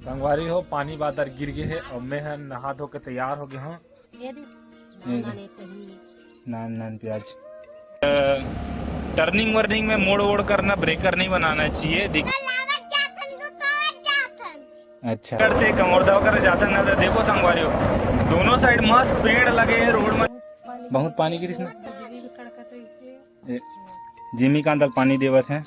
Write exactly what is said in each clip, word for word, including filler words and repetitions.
संगवारी हो, पानी बादर गिर गे हे अउ मैं ह नहा धो के तैयार हो गे हंव। ये दे। ये दे। नान नान प्याज। टर्निंग वर्निंग में मोड़ वोड़ करना, ब्रेकर नहीं बनाना चाहिए। दिक- अच्छा। कर से कमोरदा कर जाथन ना, तो देखो संगवारी हो, दोनों साइड मस्त पेड़ लगे हे रोड में। बहुत पानी गिरिस ना। ए, जिमी कांदल पानी देवत हे।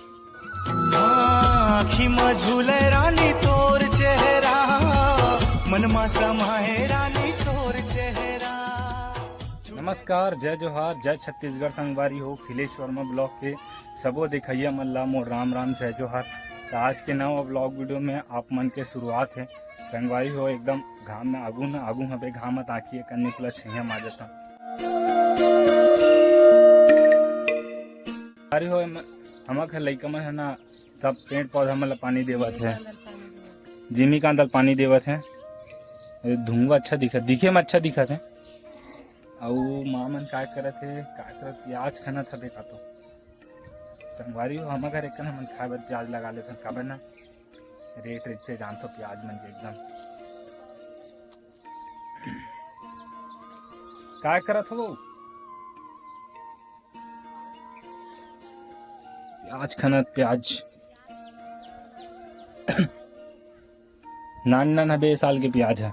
आँखी म झूले रानी तोर चेहरा, मन म समाए रानी तोर चेहरा। नमस्कार, जय जोहार, जय छत्तीसगढ़ संगवारी हो। खिलेश वर्मा ब्लॉग के सबो देखइया मन ला मोर राम राम, जय जोहार। त आज के नवा ब्लॉग वीडियो में आप मन के शुरुआत हे। संगवारी हो, एकदम घाम में आगू न आगू हबे, घाम त आँखी एक अन्ने कुला छैया माजत हंव। अरे हो, एम-, हमर घर लइका मन ह ना, सब पेड़ पौधा मन ल पानी देवत हे। जिमी कांदल पानी देवत हे। ए, धुंवा अच्छा दिखत, दिखे में अच्छा दिखत हे। अउ माँ मन काय करत हे, काय करत, प्याज खनत हबे का तो। संगवारी हो, हमर घर एक कन हमन खाए बर प्याज लगा लेथन, काबर ना रेट रहिथे, जानथो प्याज मन के एकदम। काय करत हो? प्याज खनत, प्याज। नान नान हबे ए साल के प्याज ह।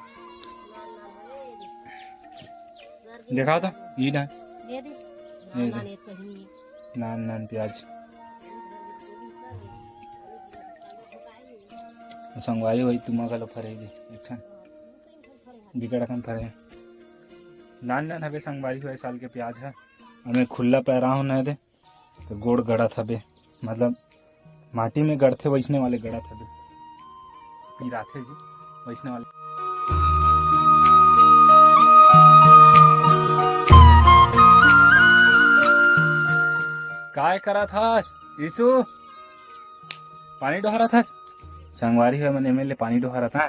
देखा तो, ई ना। ये दे। ये दे। नान नान प्याज। संगवारी होही, तुमा घलो फरे दे, एक ठन। बिकट अकन फरे हे। नान नान हबे संगवारी हो ए साल के प्याज ह। अउ मैं खुल्ला पैरा हूँ ना दे, तो गोड़ गड़त हबे, मतलब माटी में गड़थे वइसने वाले गड़त हबे, पिराथे जी वइसने वाले। काय करत हस यीशु? पानी डोहरत हस? संगवारी हो मन एमे ले पानी डोहरत हे।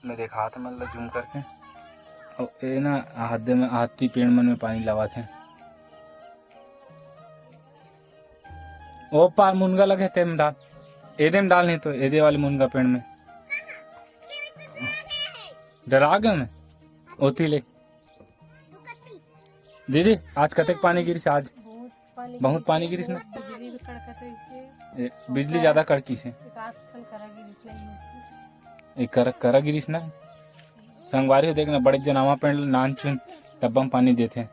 मैं देखात मन ला जूम करके। अउ ए ना हाथे में, हाथी पेड़ मन में पानी लावत हे। ओ पार मुनगा लगे तेम डाल, एदे में डाल नहीं तो एदे वाले मुनगा पेड़ में। डरा गए मैं। ओती ले। दीदी, आज कतेक पानी गिरिस आज? बहुत पानी गिरिस ना? बिजली भी कड़कत रहिस हे। ए, बिजली ज्यादा कड़किस हे। एक आध ठन करा गिरिस ना, ये होती। ए, करा, करा गिरिस ना। संगवारी हो, देख ना, बड़े जनामा पेड़ ल नान चुन तब्बा म पानी देथे।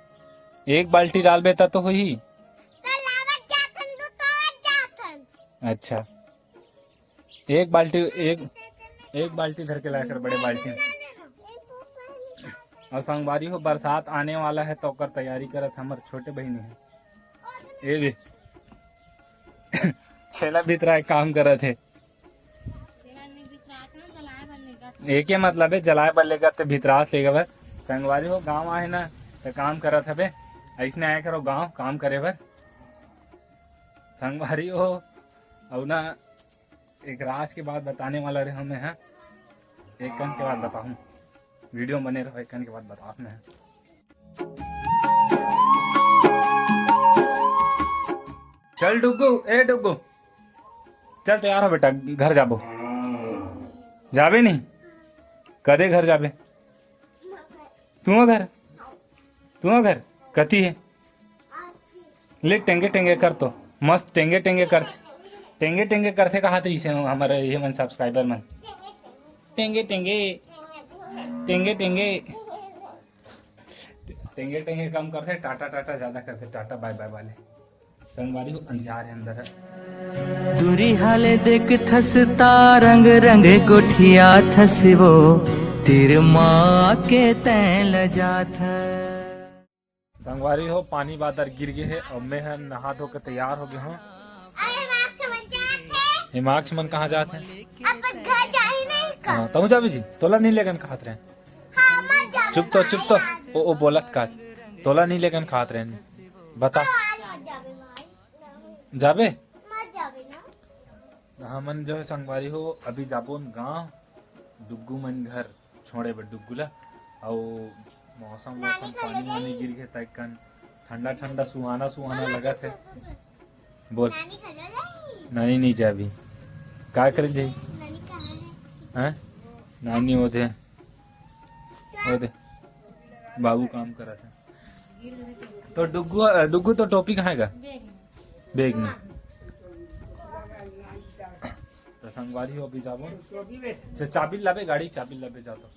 एक बाल्टी डालबे त तो होही। अच्छा। एक बाल्टी, एक, एक बाल्टी धर के लाकर बड़े बाल्टी। अउ संगवारी हो, बरसात आने वाला हे त ओकर तैयारी करत हमर छोटे बहिनी हे। ए दे। छेला भीतरा काम करत हे। एके मतलब हे, जलाए बर लेगत हे, भीतरात लेगे बर। संगवारी हो, गांव आहे ना, त काम करत हबे। अइसने आए करो गांव काम करे बर। संगवारी हो, अउ ना एक राज के बात बताने वाला रहे हूँ मैं, हाँ, एक कन के बात बताहूँ, वीडियो बने रहो, एक कन के बात बताहूँ मैं। चल डुग्गू, ए डुग्गू, चल तैयार हो बेटा, घर जाबो। जाबे नहीं? कदे घर जाबे? तुंहर घर, तुंहर घर कति हे? ले टेंगे टेंगे कर तो, मस्त टेंगे टेंगे कर, टेंगे टेंगे करथे कहात रहिसे हमर ये मन subscriber मन। टेंगे टेंगे, टेंगे टेंगे, टेंगे टेंगे कम करथे, टाटा टाटा ज्यादा करथे, टाटा बाय बाय वाले। संगवारी हो, अंधियार हे अंदर ह। दूरी हाले देखथस ता रंग रंग गोठियाथस वो, तीर माँ के तैं ल जाथस। संगवारी हो, पानी बादर गिर गे हे, अब मैं ह नहा धो के तैयार हो गे हूँ। अरे, mask मन जात हे। ये mask मन कहाँ जात हे? अपन घर जाही नहीं का? हाँ, तहूँ जाबे जी, तोला नहीं लेगन कहत रहे। हाँ, मत जाबे चुप तो, चुप तो। भाई। ओ, ओ बोलत का, तोला नहीं लेगन कहत रहे। बता। आज मत जाबे भाई। जाबे? मत जाबे ना। हमन जो है संगवारी हो, अभी जाबो न गाँव, डुग्गू मन घर छोड़े बर डुग्गू ला। अउ मौसम, मौसम पानी वानी गिर गे, तइकन ठंडा ठंडा सुहाना सुहाना लगत हे। बोल। नानी नहीं जाबी, का करे जाही? नानी कहाँ है? हैं? नानी ओदे, ओदे, बाबू काम करत हे। तो डुग्गू, डुग्गू तो टोपी कहाँ हे गा? बैग में। तो संगवारी हो, अभी जाबो। अच्छा, चाबी लाबे, गाड़ी चाबी लाबे, जा तो।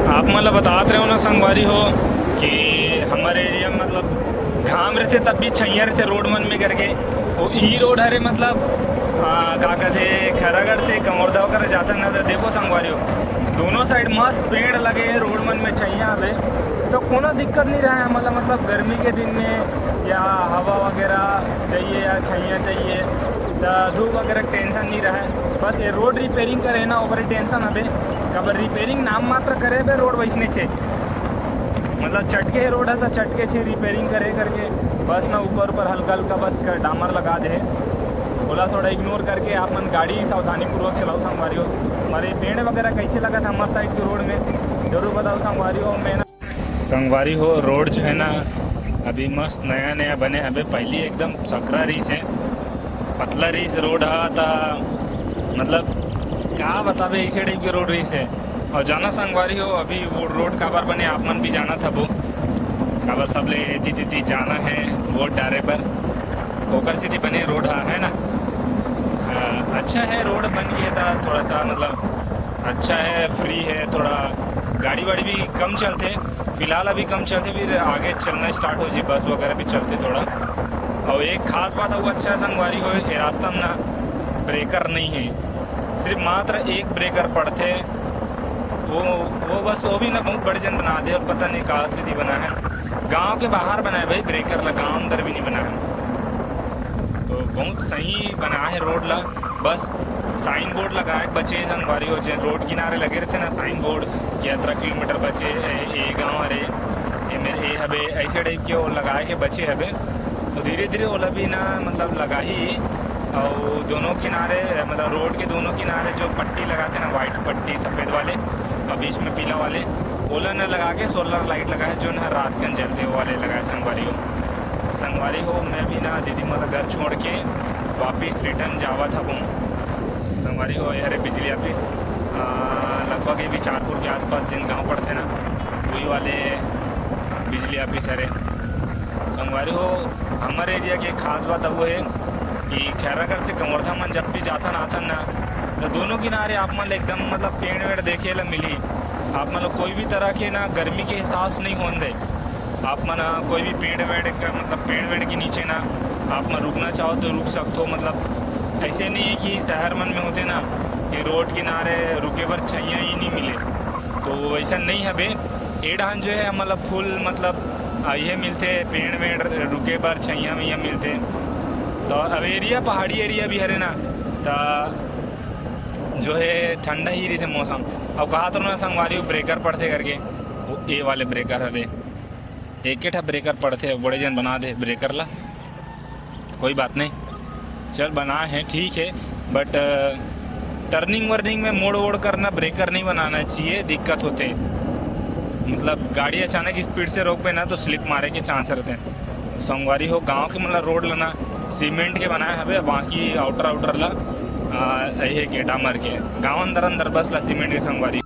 आप मन ला बतात रहे हो ना संगवारी हो कि हमर एरिया में मतलब घाम रहथे तब भी छैया रहथे रोड मन में करके। वो ई रोड हरे मतलब, आ, का कहथे, खैरागढ़ से कंवरधा होकर जाथन ना, तो देखो संगवारी हो, दोनों साइड मस्त पेड़ लगे हे, रोड मन में छैया हवे, तो कोनो दिक्कत नहीं रहा है हमन ला, मतलब गर्मी के दिन में या हवा वगैरह चाहिए या छैया चाहिए, तो धूप वगैरह टेंशन नहीं रहा है। बस ये रोड रिपेयरिंग करे ना, ओकरे टेंशन हवे। काबर रिपेयरिंग नाम मात्र करे बे, रोड वैसने छे, मतलब चटके हे रोड है तो चटके छे, रिपेयरिंग करे करके बस ना ऊपर ऊपर हल्का हल्का बस कर डामर लगा दे। ओला थोड़ा इग्नोर करके आप मन गाड़ी सावधानी पूर्वक चलाओ संगवारी हो। और ये पेड़ वगैरह कैसे लगत हे हमारे साइड के रोड में, जरूर बताओ संगवारी हो। मैं ना संगवारी हो, रोड जो है ना, अभी मस्त नया नया बने हवे। पहली एकदम सकरा रहिस हे, पतला रहिस रोड हा, ता मतलब का बताबे, ऐसे टाइप के रोड रहिस हे। और जाना संगवारी हो, अभी वो रोड काबर बने, आप मन भी जानत हबो, काबर सबले एती तेती जाना है वोट डारे बर, ओकर सेती बने रोड हा, है ना। अ, अच्छा है, रोड बन गया था, थोड़ा सा मतलब अच्छा है, फ्री है, थोड़ा गाड़ी वाड़ी भी कम चलते, फिलहाल अभी कम चलते, फिर आगे चलना स्टार्ट हो जी, बस वगैरह भी चलते थोड़ा। और एक खास बात वो अच्छा संगवारी हो, ये रास्ता में ना ब्रेकर नहीं है, सिर्फ मात्र एक ब्रेकर पड़ते। वो वो बस वो भी ना बहुत बड़े जन बना दे, और पता नहीं कहाँ से भी बना है। गांव के बाहर बना है भाई ब्रेकर ला, गांव अंदर भी नहीं बना है। तो बहुत सही बना है रोड ला। बस साइन बोर्ड लगाए के बचे संगवारी हो, जे रोड किनारे लगे रहते ना साइन बोर्ड कि अतरा किलोमीटर बचे, ए, ए गांव हरे, ए मेरे ए हबे, ऐसे टाइप के वो लगाए के बचे हबे। तो धीरे धीरे ओला भी ना मतलब लगाही। और दोनों किनारे मतलब रोड के दोनों किनारे जो पट्टी लगाते ना, वाइट पट्टी सफेद वाले और बीच में पीला वाले, ओला न लगा के सोलर लाइट लगाए, जो ना रात कन जलते, वो वाले लगाए संगवारी हो। संगवारी हो, मैं भी ना दीदी मोला घर छोड़ के वापिस रिटर्न जावत हबो। संगवारी हो, ये हरे बिजली ऑफिस, आ, लगभग ये बिचारपुर के आसपास जिन गांव पड़ते ना, वही वाले बिजली ऑफिस हरे। संगवारी हो, हमर एरिया के खास बात वो है कि खैरागढ़ से कंवरधा मन जब भी जाथन आथन ना, तो दोनों किनारे आप मन ल एकदम मतलब पेड़ वेड़ देखे ला मिली। आप मन ल कोई भी तरह के ना गर्मी के एहसास नहीं होन दे। आप मन ह कोई भी पेड़ वेड़ का मतलब पेड़ वेड़ के नीचे ना आप मन रुकना चाहो तो रुक सकथो। मतलब ऐसे नहीं है कि शहर मन में होते ना कि रोड किनारे रुके बर छैया ही नहीं मिले, तो वैसा नहीं हबे। ए डहन जो है मतलब फुल मतलब आ, ये मिलते पेड़ वेड़ रुके बर छैया मैया मिलते। तो अब एरिया पहाड़ी एरिया भी हरे ना, तो जो है ठंडा ही रहिथे मौसम। अब कहा तो ना संगवारी ब्रेकर पड़थे करके, वो ए वाले ब्रेकर हरे, एक ठा ब्रेकर पड़थे, बड़े जन बना दे ब्रेकर ला। कोई बात नहीं, चल बनाए हैं ठीक है, बट टर्निंग वर्निंग में मोड़ वोड़ करना, ब्रेकर नहीं बनाना चाहिए, दिक्कत होते। मतलब गाड़ी अचानक स्पीड से रोकबे ना तो स्लिप मारे के चांस रहते हैं। संगवारी हो, गांव के मतलब रोड ला ना सीमेंट के बनाए हवे, बाकी आउटर आउटर ला आ, ये के डामर के, गांव अंदर अंदर बस ला सीमेंट के संगवारी।